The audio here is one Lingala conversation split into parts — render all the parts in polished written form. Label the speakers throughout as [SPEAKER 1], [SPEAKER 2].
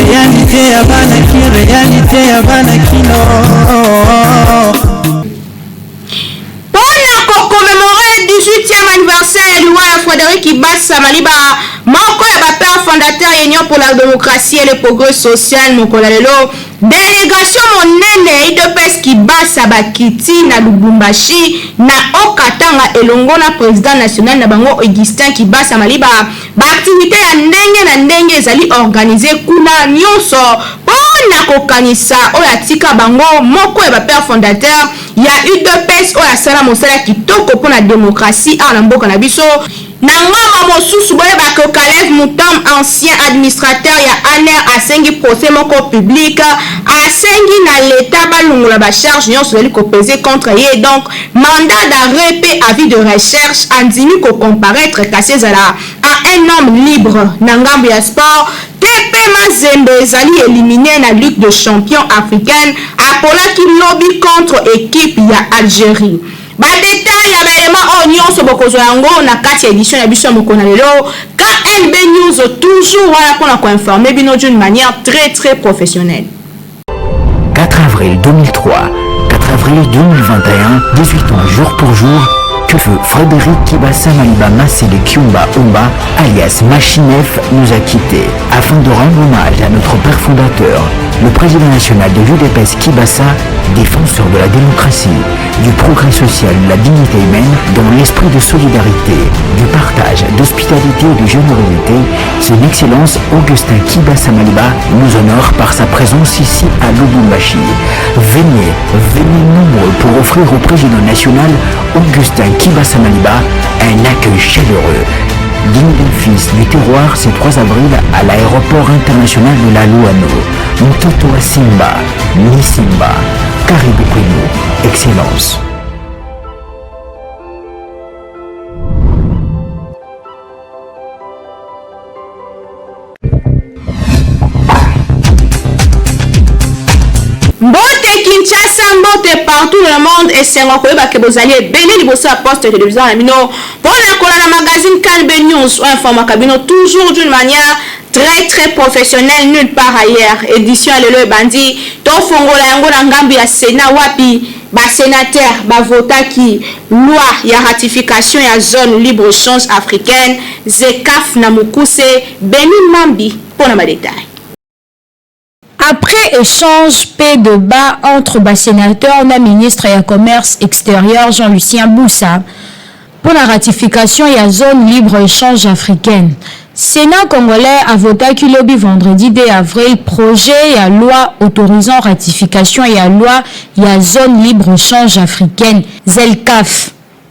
[SPEAKER 1] Réalité ya bana kin, réalité ya bana kino.
[SPEAKER 2] Mpo na ko commemorer 18e anniversaire ya liwa ya Frédéric Kibassa Maliba, moko ya ba pères fondateurs ya Union pour la démocratie et le progrès social, mokolo ya lelo délégation monene ya UDPS Kibassa bakiti na Lubumbashi na Haut-Katanga elongo na président national na bango Augustin Kibassa Maliba. Baactivité ya ndenge na ndenge ezali organisé kuna nyonso mpo na kokanisa oyo atika bango, moko ya bapère fondateur ya UDPS oyo asala mosala kitoko mpona démocratie awa na mboka na biso. Na ngambo mosusu, boyebaka Kalev Mutond, ancien administrateur ya ANR, asengi procès moko public, asengi na leta balongola bacharge nyonso ezali kopese contre ye, donc mandat d'arrêt mpe avis de recherche. Andimi kocomparaître, kasi ezala à un homme libre. Na ngambo ya sport, TP Mazembe ezali éliminé na Ligue de champions africaine, apolaki lobi contre équipe ya Algérie. Badetail ya baelema oyo nyonso bokozwa yango na kati ya édition ya biso ya mokolo na lelo. KNB News, toujours wana mpona koinformer bino d'une manière très très professionnelle.
[SPEAKER 3] 4 avril 2003, 4 avril 2021, 18 ans jour pour jour, que feu Frédéric Kibassa Maliba Massele Kyumba Umba, alias Machinef, nous a quittés afin de rendre hommage à notre père fondateur, le président national de l'UDPS Kibassa, défenseur de la démocratie, du progrès social, de la dignité humaine, dans l'esprit de solidarité, du partage, d'hospitalité et de générosité, son Excellence Augustin Kibassa Maliba nous honore par sa présence ici à Lubumbashi. Venez, venez nombreux pour offrir au président national Augustin Kibassa Maliba un accueil chaleureux, digne d'un fils du terroir, ce 3 avril à l'aéroport international de la Luano. Mtoto wa Simba, ni Simba, Karibu kwenu, Excellence.
[SPEAKER 2] Mbote Kinshasa, mbote partout dans le monde. Esengo koyeba ke bozali ebele liboso ya poste télévision na bino mpona kolanda magazine KNB News oyo informaka bino toujours d'une manière très très professionnelle, nulle part ailleurs. Édition ya lelo ebandi, tofongola yango na ngambu ya Sénat, wapi basénateur bavotaki loi ya ratification ya zone libre échange africaine, ZLECAF na mokuse. Beni Mambi mpona badetail.
[SPEAKER 4] Après échange pe débat entre sénateur na ministre ya Commerce extérieur Jean-Lucien Bussa pour la ratification ya zone libre-échange africaine, Sénat congolais a voté lobi vendredi 2 avril projet ya loi autorisant ratification ya loi ya zone libre-échange africaine ZLECAF.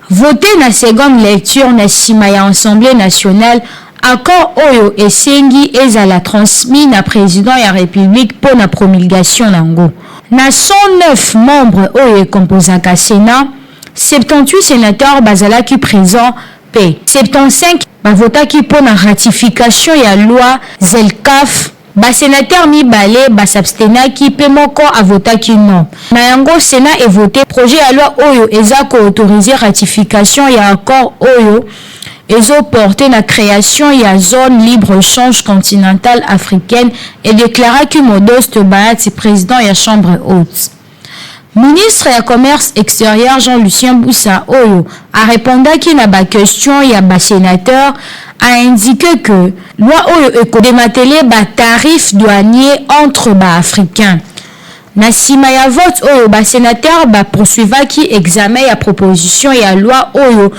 [SPEAKER 4] Voté na seconde lecture na sima ya Assemblée nationale, accord oyo esengi ezala transmis na président ya République mpo na promulgation nango. Na 109 membres oyo ekomposaka Sénat, 78 sénateurs bazalaki présent pe 75 bavotaki mpo na ratification ya loi ZLECAF. Basénateur mibale basabstenaki mpe moko avotaki non. Na yango, Sénat evote projet ya loi oyo eza koautoriser ratification ya accord oyo ezoporte na création ya zone libre-échange continentale africaine, edéclaraki Modeste Bahati, président ya chambre haute. Ministre ya Commerce extérieur Jean-Lucien Bussa, oyo arépondaki na baquestion ya basénateur, a indiqué que loi oyo ekodémanteler batarif douanier entre baafricain. Na nsima ya vote oyo, basénateur bapoursuivaki examen ya proposition ya loi oyo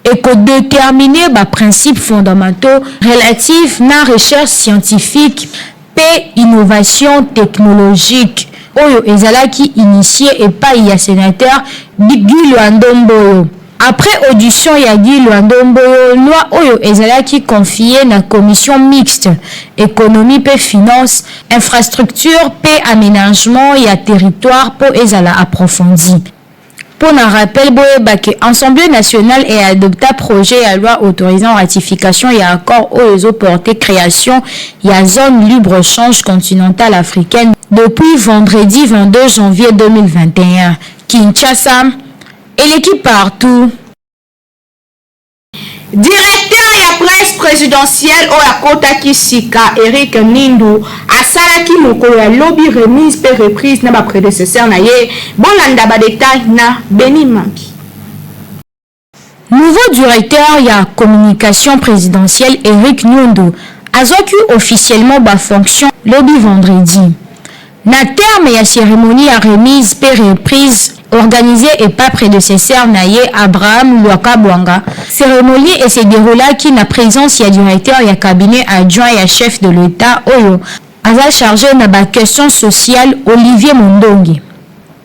[SPEAKER 4] ekodéterminer baprincipes fondamentaux relatifs na recherche scientifique mpe innovation technologique, oyo ezalaki initié epai ya sénateur Guy Loando Mboyo. Après audition ya Guy Loando Mboyo, loi oyo ezalaki confié na commission mixte économie mpe finance, infrastructure mpe aménagement ya territoire mpo ezala approfondi. Mpo na rappel, boyeba ke Assemblée nationale e adopta projet ya loi autorisant ratification ya accord oyo ezo porter creation ya zone libre change continentale africaine depuis vendredi 22 janvier 2021. Kinshasa eleki partout.
[SPEAKER 2] Directeur ya presse présidentielle oyo akotaki sika, Eric Nindu, asalaki mokolo ya lobi remise mpe reprise na baprédécesseur na ye. Bolanda badétail na Beni Mambi.
[SPEAKER 4] Nouveau directeur ya communication présidentielle, Eric Nyundo, azwaki officiellement bafonction lobi vendredi na terme ya cérémonie ya remise mpe reprise organisée epa prédécesseur na ye, Abraham Lwakabwanga. Cérémonie ese déroulaki na présence ya directeur ya cabinet adjoint ya chef de l'État oyo aza chargé na baquestion sociale, Olivier Mondongi.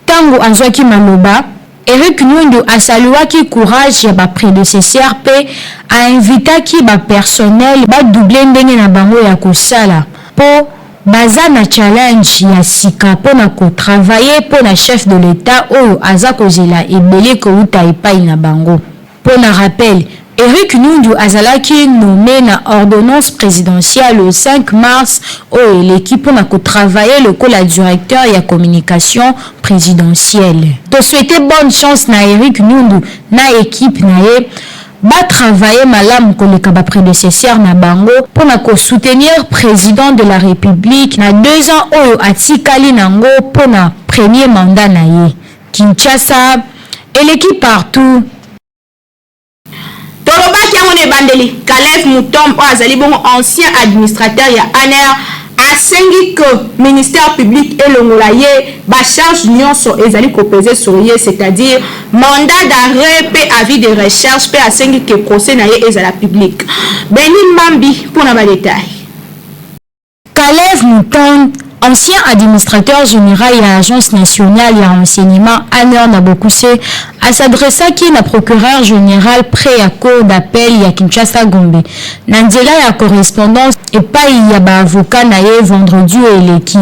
[SPEAKER 4] Ntango azwaki maloba, Eric Nyundu asaluaki courage ya baprédécesseur mpe ainvitaki bapersonnel badouble ndenge na bango ya kosala mpo baza na challenge ya sika mpona kotravailler mpo na chef de l'État oyo aza kozela ebele kouta epai na bango. Mpo na rappel, Eric Nyundu azalaki nommé na ordonnance présidentielle le 5 mars oyo eleki mpona kotravailler lokola directeur ya communication présidentielle. Tosouhaite bonne chance na Eric Nyundu na équipe na ye, batravaille malamu koleka baprédécesseur na bango mpona kosoutenir président de la République na 2 ans oyo atikali nango mpona premier mandat na ye. Kinshasa eleki partout.
[SPEAKER 2] Tolobaki yango na ebandeli, Kalev Mutomb oyo azali bongo ancien administrateur ya ANR asengi ke ministère public elongola ye bacharge nyonso ezali kopese sur ye, c'est-à-dire mandat d'arrêt mpe avis de recherche, mpe asengi ke procès na ye ezala public. Beni Mbambi mpona badétail.
[SPEAKER 4] Kalev Mutond, ancien administrateur général ya Agence nationale ya renseignement, ANR na bokuse, asadressaki na procureur général près ya cour d'appel ya Kinshasa Gombe na nzela ya correspondance epai ya baavocat na ye vendredi oyo eleki.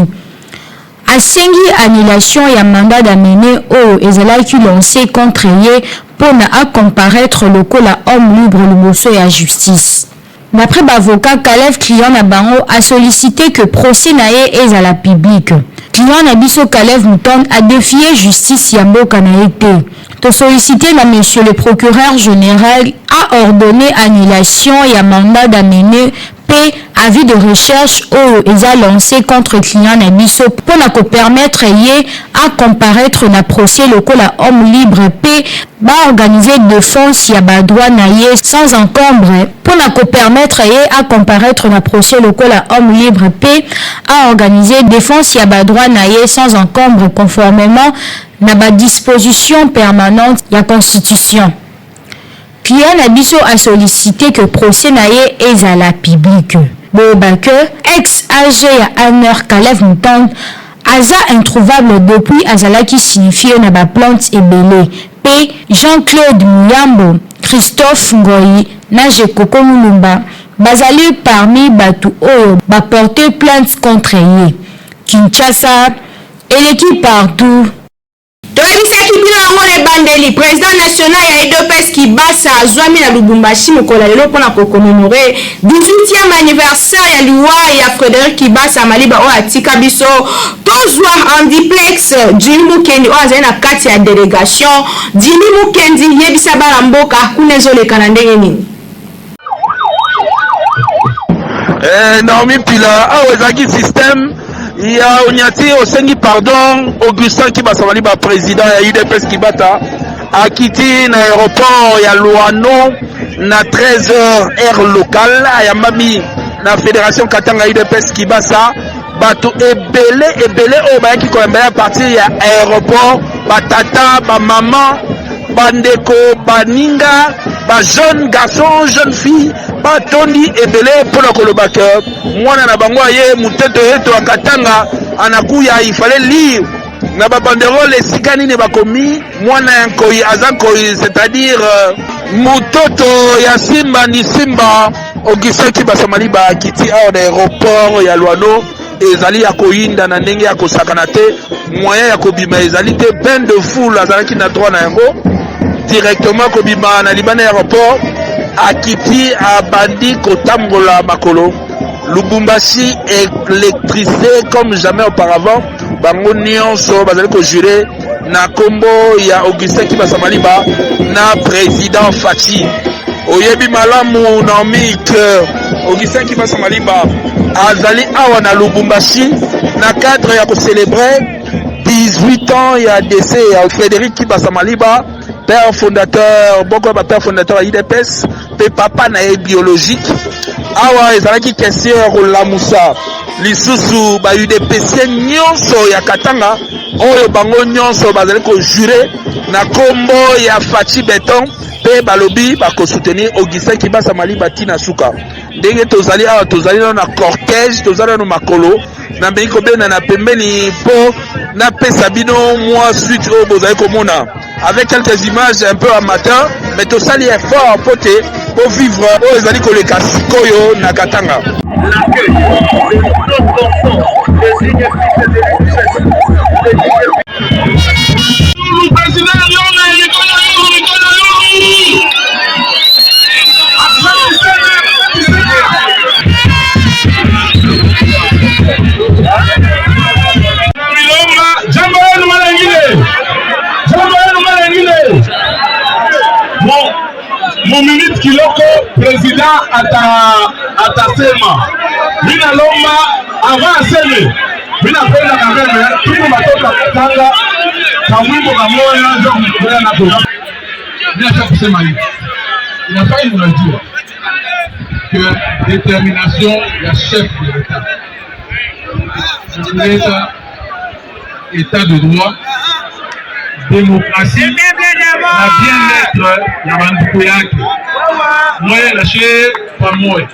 [SPEAKER 4] Asengi annulation ya mandat d'amener oyo ezalaki lancé contre ye mpo na acomparaître lokola homme libre liboso ya justice. D'après baavocat, Kalev, client na bango, asollicité que procès na ye ezala public. Client na biso Kalev Mutond adéfier justice ya mboka na ye te. Tosollicité na monsieur le procureur général a ordonné annulation ya mandat d'amener mpe avis de recherche oyo eza lancé contre client na biso mpona kopermettre ye acomparaître na procès lokola homme libre mpe baorganiser défense ya badroit na ye sans encombre, mpona kopermettre ye acomparaître na procès lokola homme libre mpe aorganiser défense ya badroit na ye sans encombre, conformément na badisposition permanente ya Constitution. Client na biso asollicité que procès na ye ezala public. Boyeba ke ex AG ya ANR, Kalev Mutond, aza introuvable depuis azalaki signifié na baplainte ebele mpe Jean-Claude Muyambo, Christophe Ngoi na Jekoko Mulumba bazali parmi bato oyo baporte plainte contre ye. Kinshasa eleki partout.
[SPEAKER 2] Toyebisaki bino yango na ebandeli, président national ya UDPS Kibasa azwami na Lubumbashi mokolo ya lelo mpona kocommémorer 18e anniversaire ya liwa ya Frédéric Kibasa Maliba oyo atika biso. Tozwa en duplex Jimi Mukendi oyo azali na kati ya délégation. Jimi Mukendi, yebisa bana mboka kuna ezoleka na ndenge nini?
[SPEAKER 5] Naomi Pila, awa ezalaki système ya onyati osengi pardon. Augustin Kibasa Maliba, président ya UDPS Kibata, akiti na aéroport ya Luano na 13 heures heure locale. Ayambami na fédération Katanga UDPS Kibasa. Bato ebele ebele oyo bayaki koyamba ya partir ya aéroport, batata, bamama, bandeko, baninga, bajeune garçon, jeune fille, batondi ebele mpona koloba ke mwana na bango aye, mutete yeto akatanga anakuya. Il fallait lire na babanderole esika nini bakomi mwana ya nkoi aza nkoi, c'est-à-dire mutoto ya simba ni simba. Augustin Kibasa Maliba akiti awa na aéroport ya Luano. Ezali ya koyinda na ndenge ya kosakana te, moyen ya kobima ezali te. Bain de foule azalaki na droit na yango directement kobima na libanda ya aéroport, akiti abandi kotambola makolo. Lubumbashi électrisé comme jamais auparavant, bango nyonso bazali kojure na kombo ya Augustin Kibasa Maliba na président Fatshi. Oyebi malamu Naomi que Augustin Kibasa Maliba azali awa na Lubumbashi na cadre ya kocélébrer 18 ans ya décès ya Frédéric Kibasa Maliba, père fondateur, boko ya ba père fondateur ya UDPS mpe papa na ye biologique. Awa ezalaki question ya kolamusa lisusu ba UDPSien nyonso ya Katanga oyo bango nyonso bazali kojure na kombo ya Fatshi Beton mpe balobi bakosoutenir Augustin Kibasa Maliba tina suka. Ndenge tozali awa, tozali nano na cortège, tozali nano makolo. Nameki kobenda na pembeni mpo napesa bino mwa suite oyo bozali komona avec quelques images un peu amateur, mais tosali effort mpo te po vivre oyo ezali koleka sikoyo na Katanga.
[SPEAKER 6] L'accueil de nos enfants des universités de l'UDPS.
[SPEAKER 7] Jambo yenu mara nyingine, jambo yenu mara nyingine. Mu minute kiloko president ata atasema, mimi nalomba avant aseme, mimi napenda quand même tuko batoto Katanga kamwimbo kamoya ndio kumkubaliana nako. Mimi nataka kusema hivi, inafai mnajua que détermination ya chef de l'État kuleta état de droit, démocratie na bien-être ya banduku yake moye na she pamoja.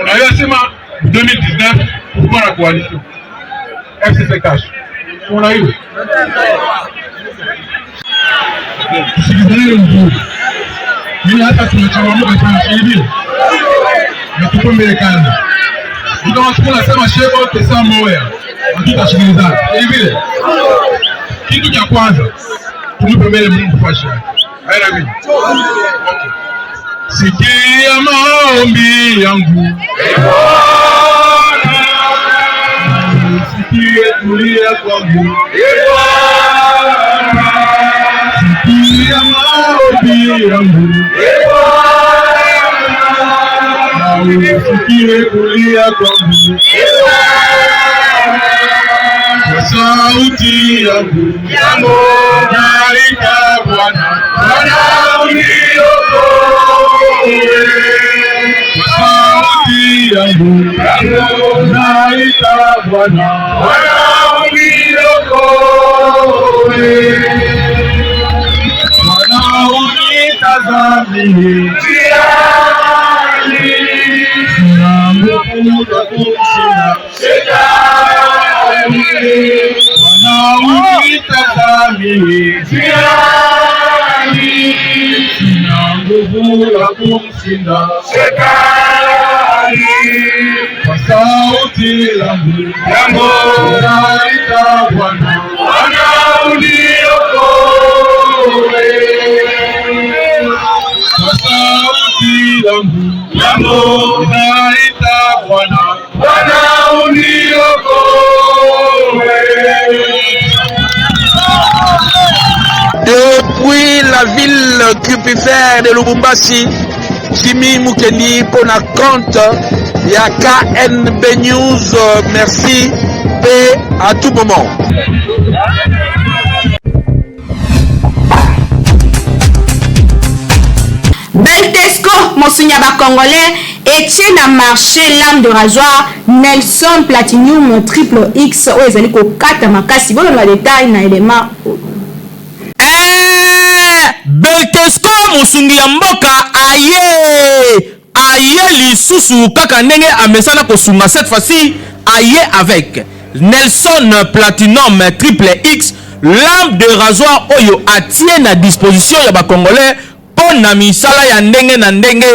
[SPEAKER 7] Unajua sema 2019 kulikuwa na coalition FCC CACH, unajua tusikizane mzuri. Mimi hata tunachangamoka sana hivi na tuko mbele kanda. Kama tuko nasema shebo pesa moya, hatutashikilizana. Hivi vile. Kitu cha kwanza tumupe mbele Mungu fashi yake. Haina vile. Okay. Sikia maombi yangu. Bwana, usikie kulia kwangu. Bwana, sikia maombi yangu. Bwana, usikie kulia kwangu. Kwa sauti yangu naita Bwana, Bwana uniokoe. Kwa sauti yangu naita Bwana, Bwana uniokoe. Bwana unitazamie njiani, sina nguvu za kumshinda shetani. Bwana unitazamie njiani, sina nguvu ya kumshinda shetani. Kwa sauti yangu naita Bwana, Bwana uniokoe. Kwa sauti yangu naita Bwana, Bwana uniokoe.
[SPEAKER 5] Depuis la ville cupifère de Lubumbashi, Jimmy Mukendi pour la compte ya KNB News. Merci et à tout moment.
[SPEAKER 2] Beltesco mosunya ba congolais etie na marché lame de rasoir Nelson Platinum Triple X oyo ezali kokata makasi. Bolanda ba détail na élément oyo.
[SPEAKER 8] Eeh Beltesco mosungi ya mboka aye aye lisusu kaka ndenge amesana kosunga cette fois-ci aye avec Nelson Platinum Triple X lame de rasoir oyo atie na disposition ya ba congolais mpo na misala ya ndenge na ndenge.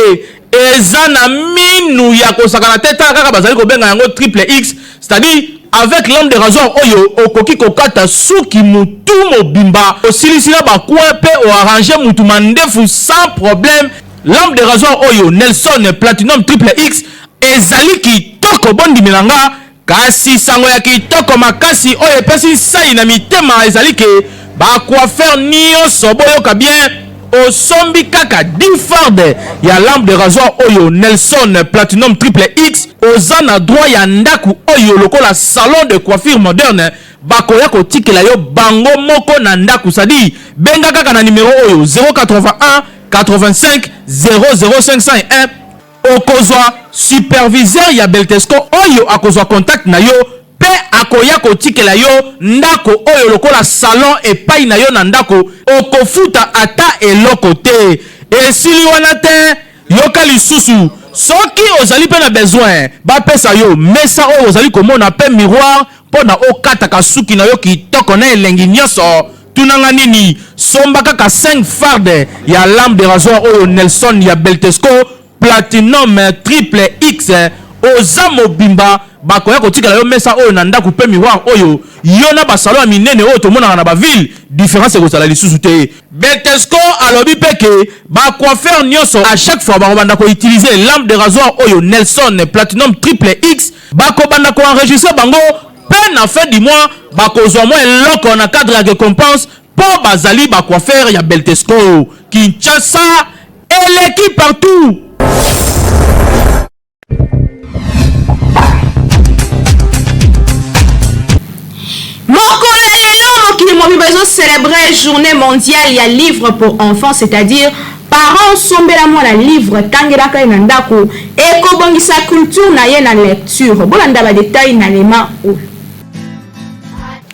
[SPEAKER 8] Eza na minu ya kosakana te, tala kaka bazali kobenga yango triple X, c'est-à-dire avec lame de rasoir oyo okoki kokata suki mutu mobimba, osilisi na ba coin pe o arranger mutu mandefu sans problème. Lame de rasoir oyo Nelson Platinum triple X ezali kitoko, bondimela nga. Kasi sango ya kitoko makasi oyo epesi nsai na mitema ezali ke ba coiffeurs nionso boyoka bien, osombi kaka 10 fardes ya lampe de rasoir oyo Nelson Platinum Triple X, oza na droit ya ndaku oyo lokola salon de coiffure moderne bakoya kotikela yo bango moko na ndaku, c'est-à-dire benga kaka na numero oyo 081 85 00 501. Okozwa superviseur ya Beltesco oyo akozwa contact na yo pe akoya kotikela yo ndako oyo lokola salon epayi na yo na ndako, okofuta ata eloko te. Esili wana te, yoka lisusu, soki ozali pe na besoin bapesa yo mesa oyo ozali komona pe miroir mpo na okataka suki na yo kitoko na elengi nionso, tuna nga nini, somba kaka 5 fardes ya lame de rasoir oyo Nelson ya Beltesco Platinum Triple X, oza mobimba, bakoya kotikela yo mesa oyo na ndaku pe miroir oyo, yo na ba salons ya minene oyo tomonaka na ba villes, difference ekozala lisusu te. Beltesco alobi pe ke ba coiffeurs nionso à chaque fois bakobanda ko utiliser lame de rasoir oyo Nelson Platinum Triple X, Bakobanda ko enregistrer bango pe na fin du mois bakozwa mwa eloko na cadre ya recompense po bazali ba coiffeurs ya Beltesco. Kinshasa eleki partout.
[SPEAKER 2] Mokolo ya lelo mokili mobimba ezo celebrer journée mondiale ya livre pour enfants, c'est-à-dire Parent sombela mwana livre tangelaka ye na ndaku ekobongisa culture na ye na lecture. Bolanda ba details na lema oyo.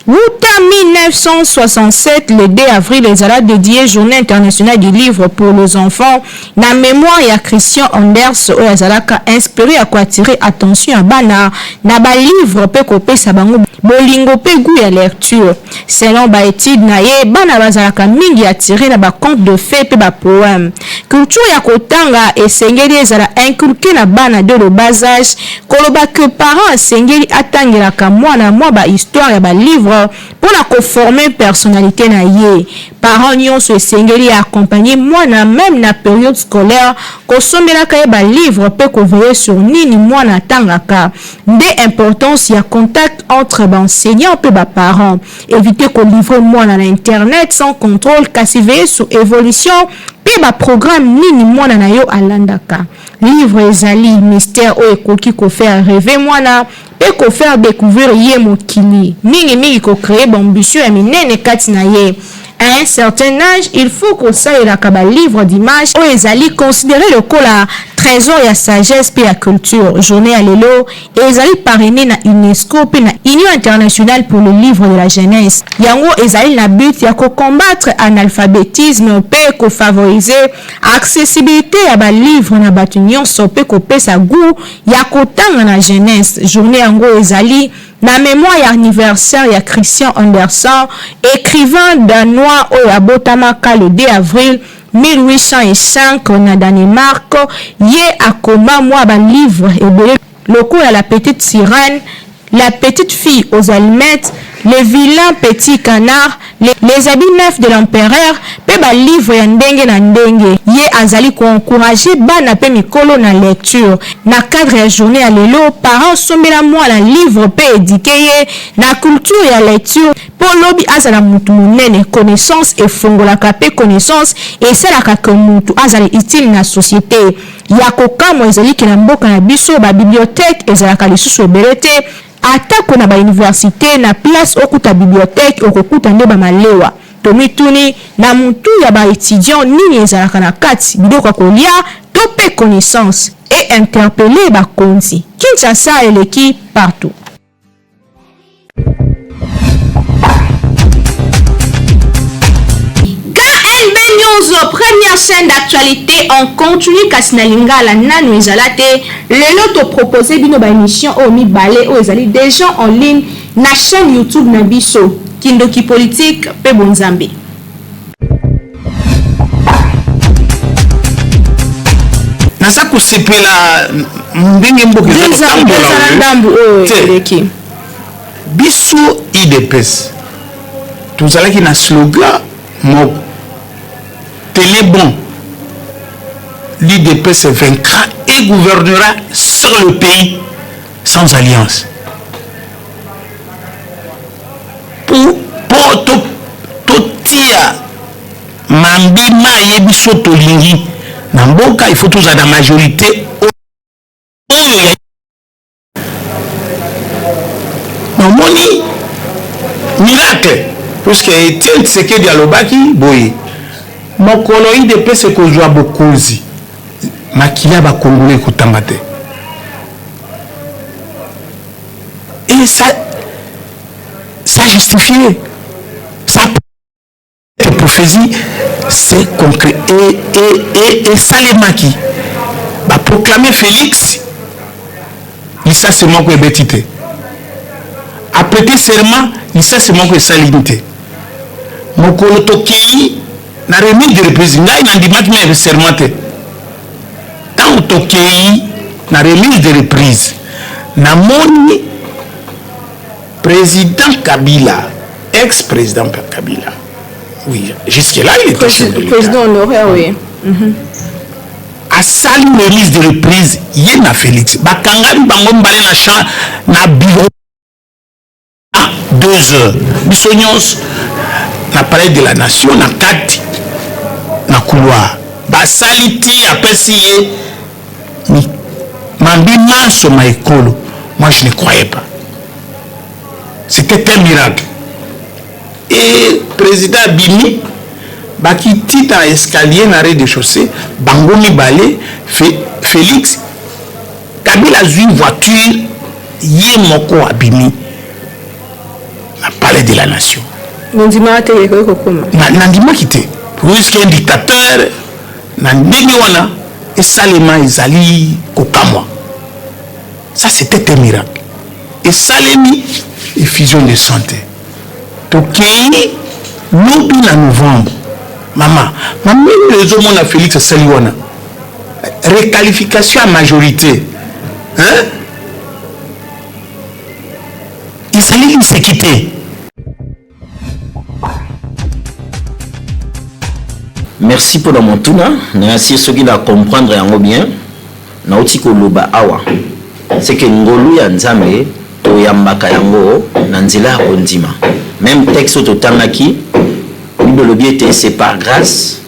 [SPEAKER 2] Wuta 1967, le 2 avril ezala dedie Journee internationale du livre pour les enfants na memoire ya Christian Anders oyo azalaka inspire ya ko attirer attention ya bana na ba livres mpe kopesa bango bolingo mpe gout ya lecture. Selon ba etudes na ye, bana bazalaka mingi attirer na ba contes de fees mpe ba poemes. Culture ya kotanga esengeli ezala inculquer na bana dès le bas age, koloba que parent asengeli atangelaka mwana mwa ba histoires ya ba livres mpo na ko former personnalite na ye. Parent nionso esengeli a accompagner mwana meme na periode scolaire, kosombelaka ye ba livres mpe ko veiller sur nini mwana atangaka. Nde importance ya contact entre ba enseignants pe ba parents. Eviter ko livrer mwana na internet sans controle kasi veiller sur evolution pe ba programmes nini mwana na yo alandaka. Livre ezali mystère oyo ekoki ko faire rever mwana pe ko faire decouvrir ye mokili, mingi mingi ko creer b'ambitions ya minene kati na ye. À un certain age, il faut kosalelaka ba livres d'images oyo ezali considere lokola tresor ya sagesse pe ya culture. Journee ya lelo ezali parrainee na Unesco pe na Union internationale pour le livre de la jeunesse. Yango ezali na but ya ko combattre analphabetisme pe ko favoriser accessibilite ya ba livres na bato nionso pe kopesa gout ya kotanga na jeunesse. Journee yango ezali Na memoire ya anniversaire ya Christian Andersen, ecrivain danois oyo abotamaka le 2 avril 1805 na Danemark, ye akoma mua ba livres ebele lokola La petite sirène, La petite fille aux allumettes, Le vilain petit canard, Les habits neufs de l'empereur mpe ba livres ya ndenge na ndenge. Ye azali ko encourager bana mpe mikolo na lecture. Na cadre ya journee ya lelo, parent sombela mwana livre mpe eduquer ye na culture ya lecture mpo lobi azala mutu monene. Connaissance efongolaka mpe connaissance esalaka que mutu azala utile na societe. Ya kokamwa ezali que na mboka na biso ba bibliotheques ezalaka lisusu ebele te. Atako na ba universites, na place okuta bibliothèque okokuta nde ba malewa. Tomituni, na mutu ya ba etudiants nini ezalaka na kati? Biloko ya kolia to pe connaissance? E interpeller bakonzi. Kinshasa eleki partout. KNB News, première chaîne d'actualité en continu kasi na lingala nanu ezala te. Lelo to proposer bino ba emissions oyo mibale oyo ezali dejà en ligne na chaîne YouTube na biso, Kindoki politique pe bonzambe.
[SPEAKER 1] Na.
[SPEAKER 9] Naza kosepela ndenge mboka eza kotambola
[SPEAKER 2] ndambu oyo eleki.
[SPEAKER 9] Biso udps tozalaki na slogan moko, tenez bon, l'udps vaincra et gouvernera sur le pays sans alliance. Po totia mambi maye biso tolingi na mboka, il faut tozala na majorité oyo ya namoni miracle, puisque Etienne Tshisekedi alobaki boye, mokolo UDPS ekozwa bokonzi, makila ya bakongole ekotanga te. Et ça, ça justifie ça prophétie, c'est concret. Et esalemaki, baproclame Félix, lisasi moko ebeti te. Aprêter serment, lisasi moko esalimi te. Mokolo tokei na remise de reprise, ngai nandimaki na serment te. Ntango tokei na remise de reprise, namoni président Kabila, ex-président Kabila, oui, jusque là il était chef de l'État,
[SPEAKER 2] président honoraire, oui.
[SPEAKER 9] Asali remise de reprise, ye na Félix bakangami bango mibale na champ, na bureau, 2 heures, biso nyonso na palais de la nation, na kati na couloir. Basali ti apesi ye mambi manso ma ekolo. Moi, je ne croyais pas, c'était un miracle. Et président abimi, bakiti na escalier na rez-de-chaussée, bango mibale, Félix, Kabila azwi voiture ye moko, abimi na palais de la nation.
[SPEAKER 2] Nondimaka te ekoki kokoma?
[SPEAKER 9] Nandimaki te, puisque un dictateur na ndenge wana esalema, ezali kokamwa. Ça, c'était un miracle. Esalemi effusion de sang. Tokei lobi na novembre, mama mamini, ezomona Félix asali wana requalification ya majorité, hein? Ezali liseki te.
[SPEAKER 10] Merci mpona motuna. Nayasi soki na comprendre yango bien, nauti koloba awa, c'est que ngolu ya Nzambe toyambaka yango na nzela ya kondima. Même texte oyo totangaki, Bible elobi ete c'est par grâce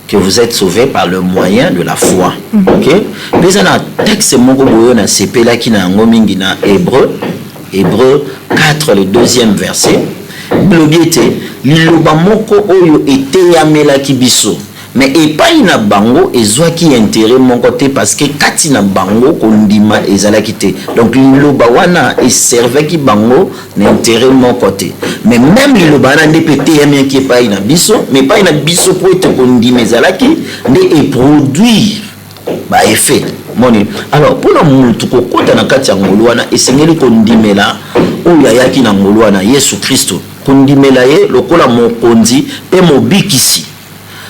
[SPEAKER 10] que vous êtes sauvés par le moyen de la foi. Ok, mpe eza na texte moko boye oyo nasepelaki na yango mingi, na Hébreu, Hébreu 4, le deuxième verset. Bible elobi ete liloba moko oyo eteyamelaki biso, mais epai na bango ezwaki intérêt moko te, parce que kati na bango kondima ezalaki te. Donc liloba wana eservaki bango na intérêt moko te. Mais même liloba wana nde mpe eteyamiaki epai na biso, mais epai na biso, po ete kondima ezalaki, nde eproduire baeffet moni. Alors, mpona mutu kokɔta na kati ya ngolu wana, esengeli kondimela oyo ayaki na ngolu wana, Yesu Kristo, kondimela ye lokola mokonzi mpe mobikisi.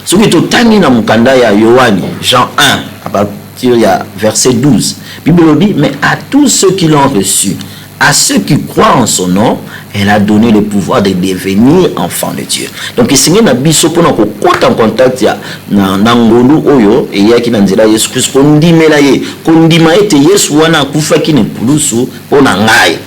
[SPEAKER 10] Soki totangi na mokanda ya Yohani, Jean 1, à partir ya verset 12, Bible elobi: "Mais à tous ceux qui l'ont reçu, à ceux qui croient en son nom, elle a donné le pouvoir de devenir enfant de Dieu." Donc esengeli na biso, mpona kokɔta en contact ya na ngolu oyo eyaki na nzela ya Yesu Kristo, kondimela ye, kondima ete Yesu wana akufaki na ekulusu mpo na ngai,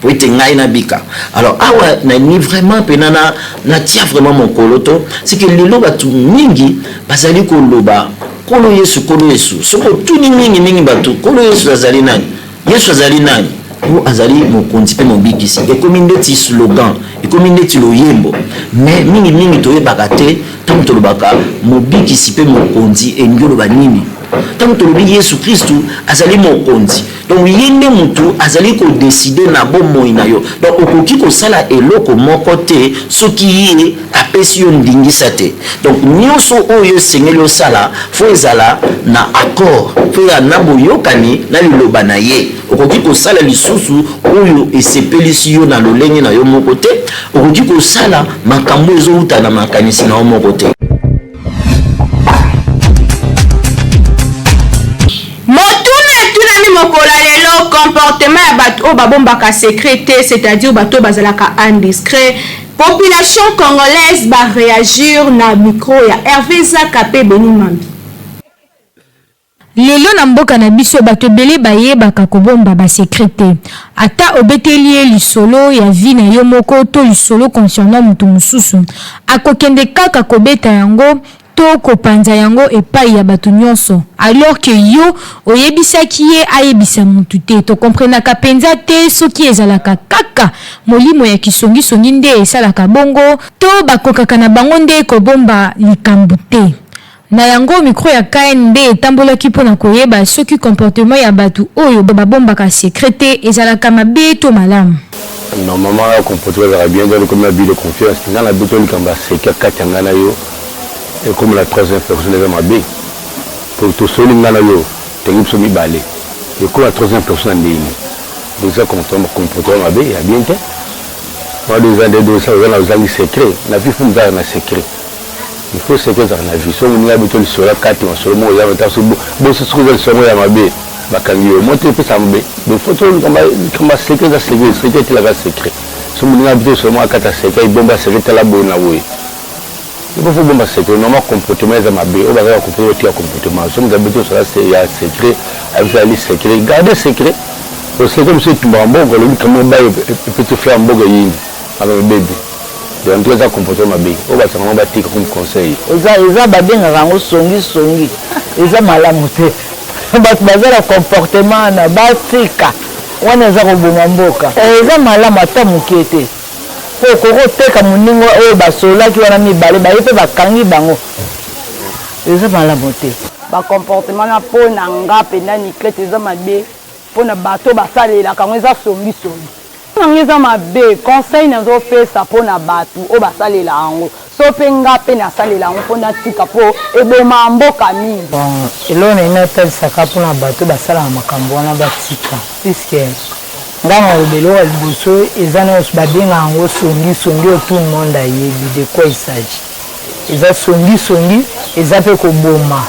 [SPEAKER 10] po ete ngai nabika. Alors awa nalingi vraiment mpena na natia vraiment mokolo to, c'est que lelo bato mingi bazali koloba Nkolo Yesu, Nkolo Yesu. Soki otuni mingi mingi bato, Nkolo Yesu azali nani, Yesu azali nani, po azali mokonzi mpe mobikisi, ekomi ndeti slogan, ekomi ndeti loyembo. Mais mingi mingi toyebaka te, ntango tolobaka mobikisi mpe mokonzi, elingi oloba nini? Ntango tolobi Yesu Kristu azali mokonzi, donc ye nde motu azali kodécider na bomoi na yo. Donc okoki kosala eloko moko te soki ye apesi yo ndingisa te. Donc nyonso oyo esengeli osala, faut ezala na accord, faut ezala na boyokani na liloba na ye. Okoki kosala lisusu oyo esepelisi yo na lolenge na yo moko te, okoki kosala makambo ezowuta na makanisi na yo moko te.
[SPEAKER 2] Comportement ya bato oyo babombaka secret te, c'est-à-dire bato oyo bazalaka indiscret. Population congolaise ba reagir na micro ya Herve Zaka pe Beni Mambi.
[SPEAKER 4] Lelo na mboka na biso bato ebele bayebaka kobomba ba secret te. Ata obeteli ye lisolo ya vie na yo moko to lisolo concernant mutu mosusu, akokende kaka kobeta yango to kopanza yango epayi ya batu nionso alors que yo oyebisaki ye ayebisa mutu te. To comprenaka penza te soki ezalaka kaka molimo ya kisongisongi nde esalaka bongo to bakokaka na bango nde kobomba likambu te. Na yango, micro ya KNB etambolaki mpo na koyeba soki comportement ya batu oyo babombaka secret te ezalaka mabe to malamu.
[SPEAKER 11] Normalement nga comportement ezalaka bien donc ekomi abus de confiance nga na beti yo likambo ya secret kati ya nga na yo ekoma na troisième personne eza mabe po tosoli nga na yo tolingi biso mibale ekoma na troisième personne ya ndenge nini donc eza comportement mabe ya bien te wana eza nde oza na ozangi secret na vie faut ozalaka na secret il faut secret ezalaka na vie soki moninga abeti yo lisolo akati masolo moko eza ata boso soki eza lisolo moko ya mabe bakangi yo moto epesaka mabe donc faut to likambo ya secret eza secret secret etelaka secret soki moninga abeti yo lisolo moko akata secret ebomba secret tala boye na boye il faut bomba secret normal comportement eza mabe oyo bazalaka comportement otika comportement soki moto abeti yo lisolo ya secret abeti ali secret garde secret po secret mosusu etumbaka mboka olobi kama bayo epeti fleur mboka eyindi makambo ebebi Donc en tout cas eza comportement mabe oyo basanga bango batika comme conseil.
[SPEAKER 12] Eza eza babengaka yango songi songi eza malamu te batu baza na comportement wana batika wana eza koboma mboka. Eza malamu ata mukie te po okoki koteka moninga oyo basololaki wana mibale baye pe bakangi bango eza malamu te.
[SPEAKER 13] Ba comportement wana po na nga penza Niclette eza mabe po na bato oyo basalelaka yango eza songi songi. Pona nga eza mabe conseil nazo pesa pona batu oyo basalela yango so pe nga pe nasalela yango po natika po ebomaka mboka mingi.
[SPEAKER 14] Bon eloko nalingi natalisa kaka pona bato basalaka makambo wana batika puisque nga nakoloba eloko ya liboso eza nionso babengaka yango songi songi oyo tout le monde ayebi de quoi il s'agit eza songi songi eza pe koboma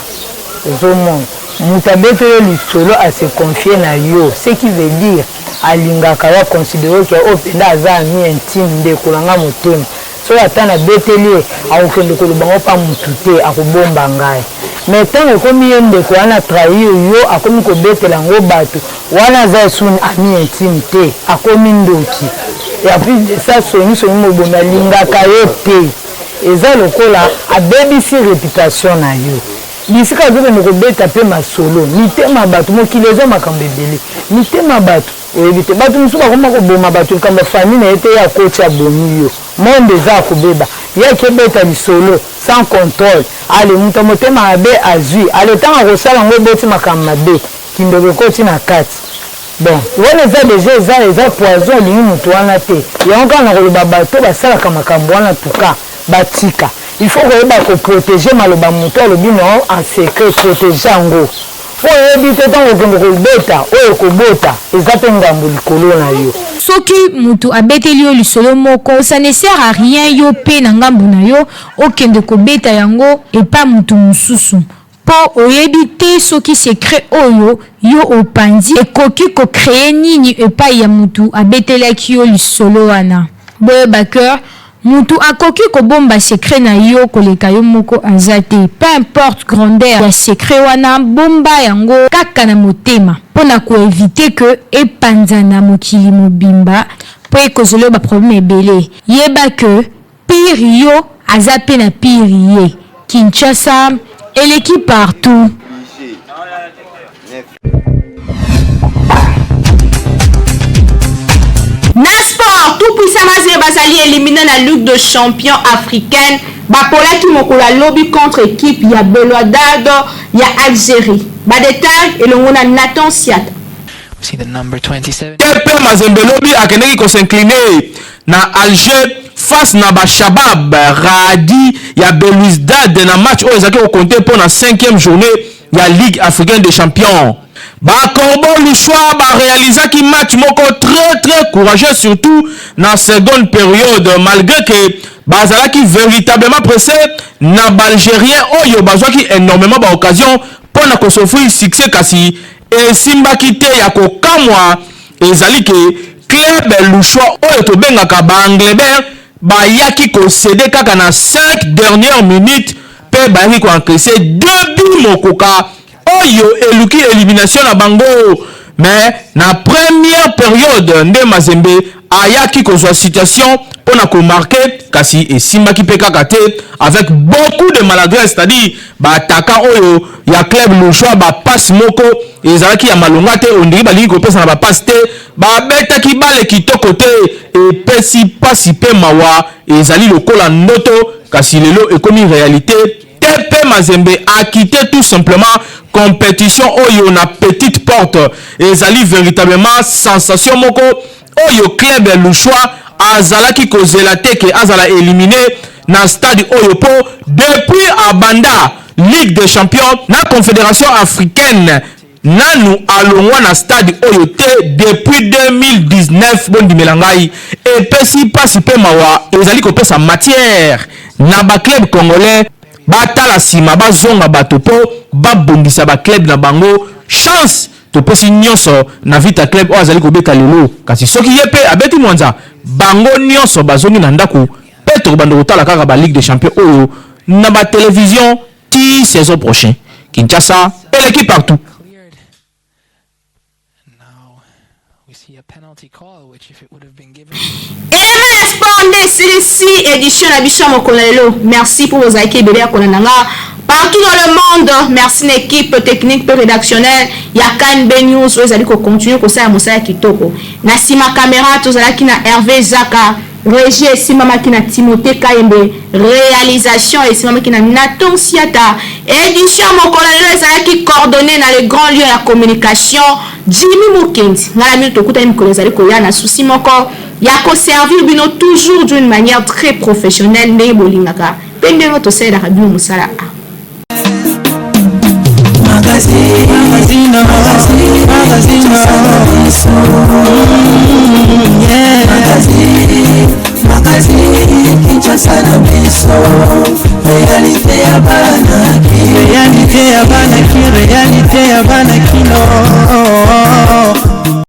[SPEAKER 14] ozomona mutu abeteli yo lisolo a se confier na yo ce qui veut dire Alingaka yo a considere que oyo penza aza ami intime ndeko na nga motema soki ata na beteli ye akokende koloba ngo pa mutu te akobomba ngai mais tango ekomi ye ndeko wana trahir yo akomi kobetela ngo batu wana aza esu ami intime te akomi ndoki et en plus de ça songi songi mobomi alingaka yo te eza lokola abebisi reputation na yo Bisika azokende kobeta pe masolo mitema ya batu mokili eza makambo ebele mitema ya batu oyebi te batu mosusu bakoma koboma batu likambo ya famille na ye te ye akoti abomi yo monde eza ya kobeba ye ake beta lisolo sans controle ale moto ya motema mabe azui ale tango akosala yango eboti makambo mabe kindoki ekoti na kati bon wana eza deja eza eza poison alingi moto wana te yango kaka nakoloba bato basalaka makambo wana tuka Batika. Il faut koyeba ko proteger maloba mutu alobi na yo en secret, proteger yango. Po oyebi te tango okende kobeta oyo ekobota eza pe ngambo likolo na yo.
[SPEAKER 4] Soki mutu abeteli yo lisolo moko ça ne sert à rien yo pe na ngambu na yo okende kobeta yango epa mutu mususu Po oyebi te soki secret oyo yo opanzi ekoki ko creer nini epayi ya mutu abetelaki yo lisolo wana. Boyeba que mutu akoki kobomba secret na yo koleka yo moko aza te. Peu importe grandeur ya secret wana, bomba yango kaka na motema pona ko eviter que epanzana mokili mobimba po ekozela yo ba problèmes ebele. Yeba que Pire yo aza pe na pire ye Kinshasa eleki partout.
[SPEAKER 2] Na sport, tout puissant Mazembe bazali éliminé na Ligue de champions africaine. Bapolaki mokolo ya lobi contre équipe ya Belouizdad ya Algérie. Ba détails elongo na Nathan Siata.
[SPEAKER 8] TP Mazembe lobi akendeki ko s'incliner na Alger face na ba Shabab Raadi ya Belouizdad na match oyo ezalaki ko compter mpo na cinquième journee ya Ligue africaine des champions. Ba Corbeaux Lushois ba realisaki match moko très très courageux surtout na seconde periode malgre que bazalaki veritablement presse na ba Algeriens oyo bazwaki enormement ba occasions mpo na ko s'offrir succès kasi esimbaki te ya kokamwa. ezali ke club lushois oyo tobengaka ba Anglebert bayaki ko ceder kaka na 5 dernières minutes mpe bayaki ko encaisser deux buts mokoka oyo eluki elimination na bango. Mais na première periode nde Mazembe ayaki kozwa situation mpo na ko marquer, kasi esimbaki mpe kaka te avec beaucoup de maladresse, c'est-à-dire ba attaquants oyo ya club lushois ba passe moko ezalaki ya malonga te, ondiri balingi kopesa na ba passe te, babetaki bale kitoko te, epesi pasi mpe mawa, ezali lokola ndoto kasi lelo ekomi realite. TP Mazembe a quitté tout simplement competition oyo na petite porte. Ezali veritablement sensation moko oyo club lushois azalaki kozela te ke azala éliminé na stade oyo, po depuis abanda Ligue des Champions na Confédération africaine nanu alongwa na stade oyo te depuis 2019. Bondimela ngai, epesi mpasi mpe mawa, ezali kopesa matière na baclub congolais batala nsima, bazonga bato mpo babongisa baclub na bango. Chance topesi nyonso na Vita Club oyo azali kobeta lelo, kasi soki ye mpe abeti mwanza, bango nyonso bazongi na ndako mpe tokobanda kotala kaka ba Ligue des Champions oyo na batelevizio ti saison prochaine. Kinshasa eleki partout.
[SPEAKER 2] Elema ya sport nde esilisi édition na biso ya mokolo na lelo. Merci mpo bozalaki ebele ya kolanda nga partout dans le monde. Merci na équipe technique mpe rédactionnelle ya KNB News oyo ezali kocontinue kosala mosala kitoko. Na nsima kamera tozalaki na Hervé Zaka, régie esimbamaki na Timothée Kayembe, réalisation esimbamaki na Nathan Siata. Édition mokolo na lelo ezalaki coordonné na le grand lieu ya communication Jimmy Mukendi. Ngai na bino tokutani mikolo ezali koya na souci moko ya koservir bino toujours d'une manière très professionnelle ndenge bolingaka mpe ndenge tosalelaka bino mosala a.
[SPEAKER 1] Réalité ya bana ki, réalité ya bana.